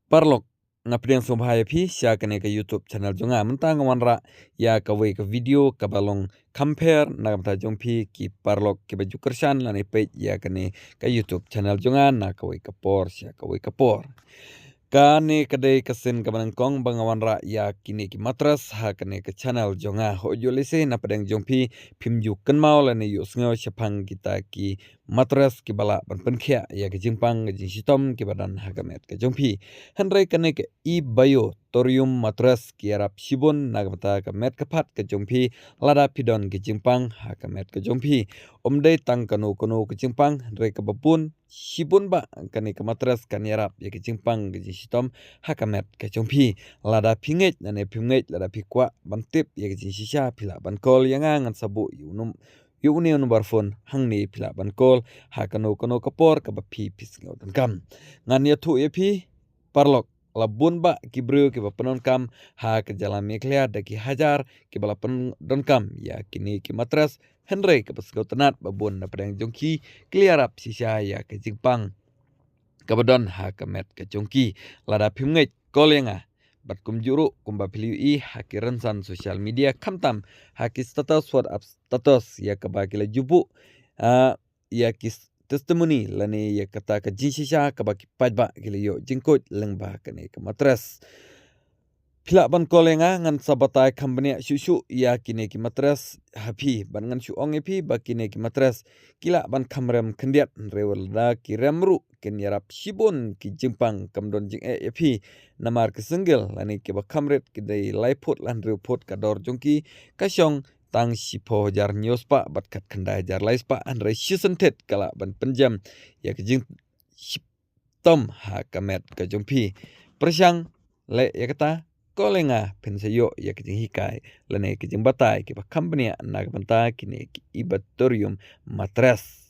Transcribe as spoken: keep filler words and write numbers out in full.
Paralok, nga pdiang sngewbha ïa phi sha kane ka YouTube channel jong nga. Mynta nga wanrah ïa kawei ka video kaba long kham pher na ka bynta jong phi ki paralok kiba ju kyrshan lane peit ïa kane ka YouTube channel jong nga na kawei ka por sha kawei ka por. Kane ka dei ka sien kaba nyngkong ba nga wanrah ïa kine ki mattress ha kane ka channel jong nga. Hooid, ïoh lehse na pdeng jong phi phim ju kynmaw lane ïohsngew shaphang kita ki mattress kiba lah ban pynkhiah ïa ka jingpang ka jingshitom kiba don ha ka met ka jong phi. Hynrei kane ka Ebiothorium mattress ki ïarap shibun na ka bynta ka met ka phad ka jong phi lada phi don ka jingpang ha ka met ka jong phi. Ym dei tang kano kano ka jingpang, hynrei kaba bun shibun ba kane ka mattress kan ïarap ïa ka jingpang ka jingshitom ha ka met ka jong phi. Lada phi ngeit lane phim ngeit, lada phi kwah ban tip ïa ka jingshisha, phi lah ban call ïa nga, ngan sa buh ïa u num ïa une u number phone hangne, phi lah ban call ha kano kano ka por kaba phi phi sngew donkam. Ngan ïathuh ïa phi paralok, la bun ba ki briew kiba pyndonkam ha ka jylla Meghalaya da ki hajar kiba la pyndonkam ïa kine ki mattress, hynrei kaba sngewtynnat ba bun na pdeng jong ki ki la ïarap shisha ïa ka jingpang kaba don ha ka met ka jong ki. Lada phim ngeit, call ïa nga. Bad kumjuh ruh kumba phi la ïohi ha ki rynsan social media, khamtam ha ki status WhatsApp status ïa kaba ki la ju buh, ah, ïa ki s-, testimony lane ïa kata ka jingshisha kaba ki paidbah ki la ïoh jingkhuid lyngba kane ka mattress. Phi lah ban call ïa nga, ngan sa batai kham bniah shuh shuh ïa kine ki mattress ha phi, bad ngan shu ong ïa phi ba kine ki mattress ki lah ban kham rem khyndiat, hynrei wat lada ki rem ruh kin ïarap shibun ki jingpang, kam don jingeh ïa phi. Namar ki single lane kiba kham rit ki dei lai phut lane hynriew phut ka dor jong ki, ka shong tang shiphew hajar hynñiew spah bad khatkhyndai hajar lai spah, hynrei shisien thied ka lah ban pynjem ïa ka jingshitom ha ka met ka jong phi. Pyrshang leh ïa kata, call ïa nga, phin sa ïoh ïa ka jinghikai lane ka jingbatai kiba kham bniah na ka bynta kine ki Ebiothorium mattress.